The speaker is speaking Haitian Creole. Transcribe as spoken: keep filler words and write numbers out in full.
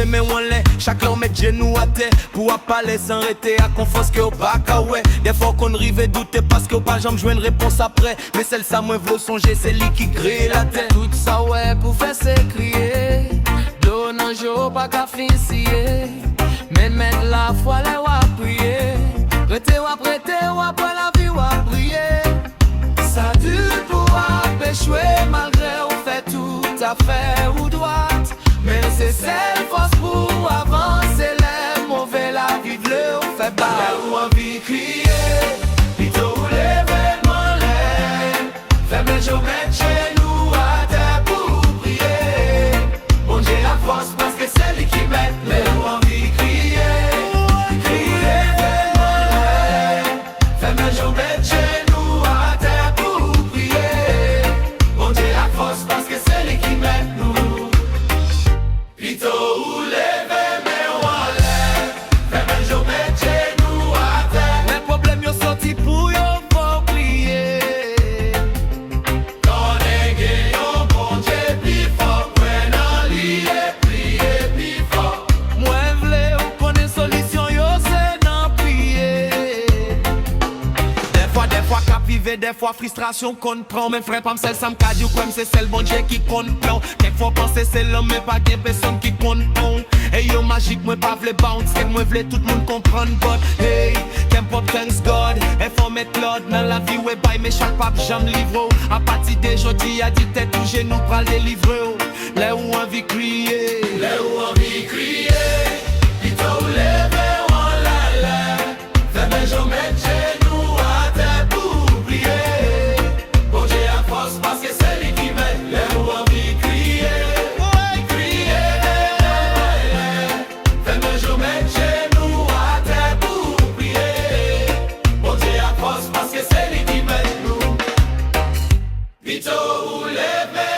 men w anlè. Chak lè w met jenou atè pou w ap pale san rete ak yon fòs ke w pa ka wè. Dèfwa w konn rive doute paske w pa janm jwenn repons aprè. Men sèl sa mwen vle w sonje, se li ki kreye latè. Tout sa w wè pou fè se kriye. Dlo nan je w pa ka fin siye. Men met lafwa lè w ap priye. Rete w ap rete, w ap wè lavi w ap briye. Sa di pou w ap echwe malgre w fè tout afè ou dwat. Men se sèl fòs pou w avanse lè move lavi vle w fè bal. Lè ou anvi kriye, pito ou leve men w anlè. Fèmen je w, met jenou atè pou w priye. Bondye ak fòs paske se li ki mèt. Lè ou anvi kriye, kriye, fèmen men w anlè. Fèmen je w, met jenou atè pou w priye. Bondye ak fòs paske se li ki mèt nou. Pito ou leve men w anlè. Fèmen je w, met jenou atè. Lè pwoblèm yo soti pou yo, fò w kriye. Konnen gen yon Bondye pi fò, kwè nan li e priye pi fò. Mwen vle w konnen solisyon yo se nan priye. Dèfwa, dèfwa k ap rive, dèfwa fristrasyon konn pran w. Men frè pa m, sèl sa m ka di w, kwè m, se sèl Bondye ki konn plan w. Kèk fwa w panse se lanmè, pa gen pèsonn ki konn pon w. E yo majik, mwen pa vle bounce, kèk mwen vle tout moun konprann, but hey, kèm pwòp, thanks God. Enfò met lòd nan lavi w e bay, men chak p ap janm livre w. Apati de jodi a, di tèt ou jenou pral delivre w. Lè ou anvi kriye, lè ou anvi kriye, pito ou leve w anlè. Fèmen je w, met jenou atè pou w priye. Bondye ak fòs paske se li ki mèt. Lè ou anvi kriye, kriye. Fèmen je w, met jenou atè pou w priye. Bondye ak fòs paske se li ki mèt nou. Pito ou leve